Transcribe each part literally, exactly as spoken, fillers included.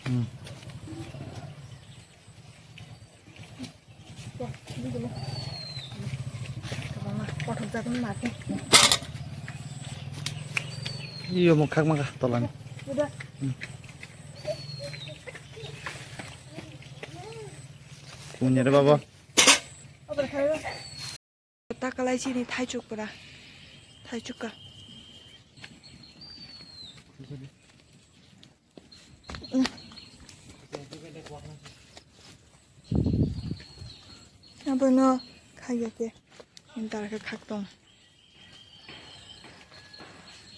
Hmm. Iyo mo khakma kha tolani. Hmm. Kunya re baba. Ta kalai chini thaichuk pura. Thaichuk ka. Abono khaiya ke. Dar khe khak tong.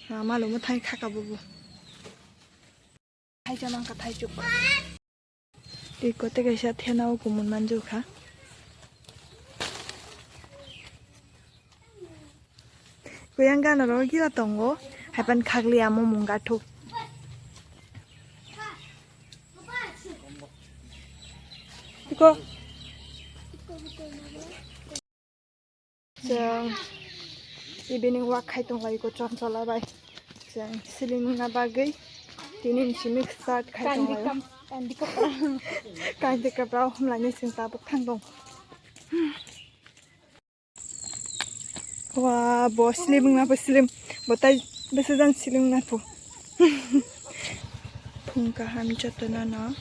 Rama lo mo thai khaka bubu. Thai cha mang ka thai chuk. Tei kote kaisa thena o kumun manjukha. Kuyang gana ro gila tongo. Haipan khagli amo mung gathuk. Iko. Chwng evening walk khai tong lai ko chonchola bai. Chwng swimming na bagwi tini ni simi start khai tong lai. Kandi kapra. Kandi kapra humlani chwng tabuk thang tong. Wa bo swimming na bo swim bo tai bese jan swimming na phu. Phung kaham jotono no,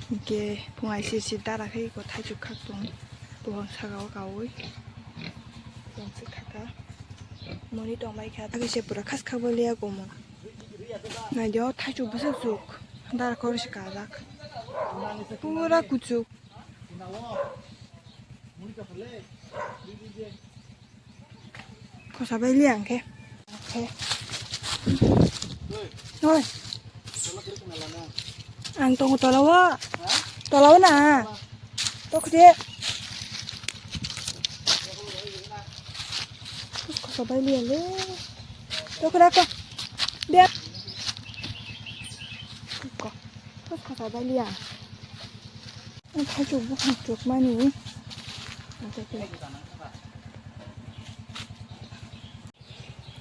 hwnkhe phung aisirsi dara khe eko thaichuk khak tong, buphang saka o kaui tongsi khaka. Moni tongbai kha, agise pura khas khabo liya komon. Naidi o thaichuk bwswk chuk, dara khorokse kajak, pura kuchuk. Khosa bai liya ang khe. Khe. Oi. Ang tongo tola o. Tola o na. Tok de. Khosa bai liya le. Tok ra ko. Dia. Ko. Khosa bai liya. Ang thaichuk buphang chukmani.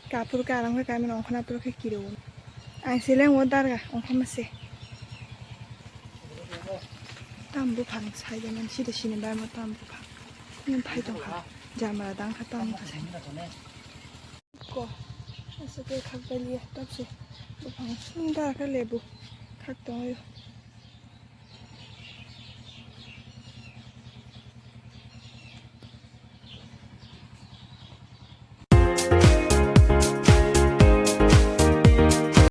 Kapur karang khe kaimani ongkhorna pura khe kiro. Ang seleng o darga ongkhorma se. Tam buphang saide man sida sini bai ma tam buphang. Nang phai tongkha. Jamra dangkha tam buphang sai. Ko, aswk khe khak bai liya, tok se. Buphang sung da khe lebu khak tong yo.